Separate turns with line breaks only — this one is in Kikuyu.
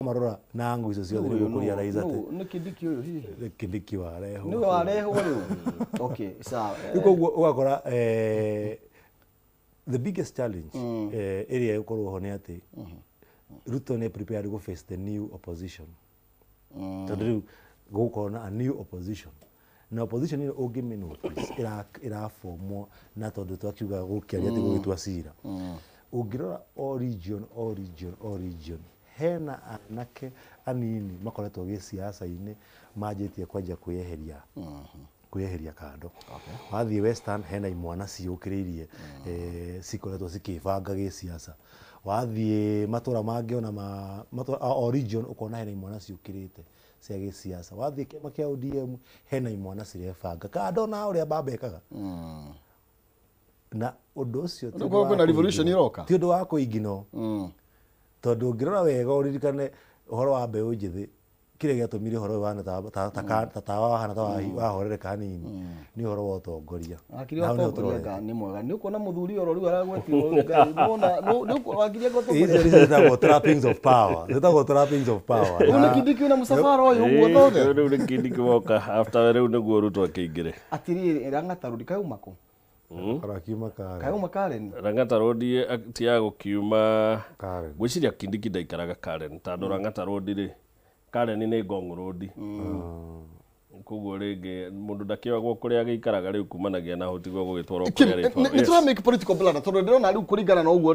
Marora na angu icio ciothe nĩguo kũrealize atĩ
Nĩ Kindiki ũyũ hihi?
Kindiki warehwo.
Nĩwe warehwo rĩu. Okay, sawa.
Rĩu koguo ũgakora the biggest challenge ĩrĩa ĩgũkorwo ho nĩ atĩ Ruto nĩ prepared go face the new opposition, tondũ rĩu gũgũkorwo na a new opposition, na opposition ĩyo ũngĩmĩ notice ĩrabomwo na tondũ twakiuga gũkĩaria atĩ gũgĩtua cira, ũngĩrora o region, o region, o region hena anake anini makoretwo gĩciaca-inĩ manjĩtie kwanjia kwĩyeheria kando. Wathiĩ Western hena imwana ciũkĩrĩirie, cikoretwo cikĩbanga gĩciaca. Wathiĩ matũra mangĩ ona ma matũra, o region ũkona hena imwana ciũkĩrĩte cia gĩciaca. Wathiĩ kĩama kĩa ODM hena imwana cirebanga kando na ũrĩa baba ekaga, na ũndũ ũcio ti
Rĩu
ũndũ wa
kwĩna revolution
kũiginwo.
ĩroka?
Ti ũndũ wa kũiginwo, tondũ ũngĩrora wega ũririkane ũhoro wa mbeũ njĩthĩ, kĩrĩa gĩatũmire ũhoro ũyũ wahana ta tawa wahana ta wahorereka hanini nĩ ũhoro wa ũtongoria.
Wakiri
Na
wa
hau nĩho
ũtongoria
tũrorete.
nga nĩ mwega. Nĩ ũkuona mũthuri oro rĩu aragwetirwo Ngai. Nĩ wakiri anga
Icio
ũtongoria.
nĩcio ciĩtagwo trappings of power, ciĩtagwo trappings of power.
Rĩu nĩ Kindiki wĩna mũcabara ũyũ ũguo thothe.
Rĩu nĩ Kindiki woka after rĩu nĩguo Ruto akĩingĩre.
Atirĩrĩ, Lang'ata Road kauma kũ?
Arakiuma Karen.
Kauma Karen.
Lang'ata Road tiaga gũkiuma.
Karen.
Ngwĩciria Kindiki ndaikaraga Karen, tondũ Lang'ata Road rĩ, Karen nĩ Ngong Road, koguo rĩngĩ mũndũ ndakĩoagwo kũrĩa agĩikaraga rĩu kumanagia na hau tiguo gũgĩtwarwo kũrĩa
Nĩ
arĩtwarwo.
tũra make political blunder, tondũ ndĩrona rĩu kũringana na ũguo.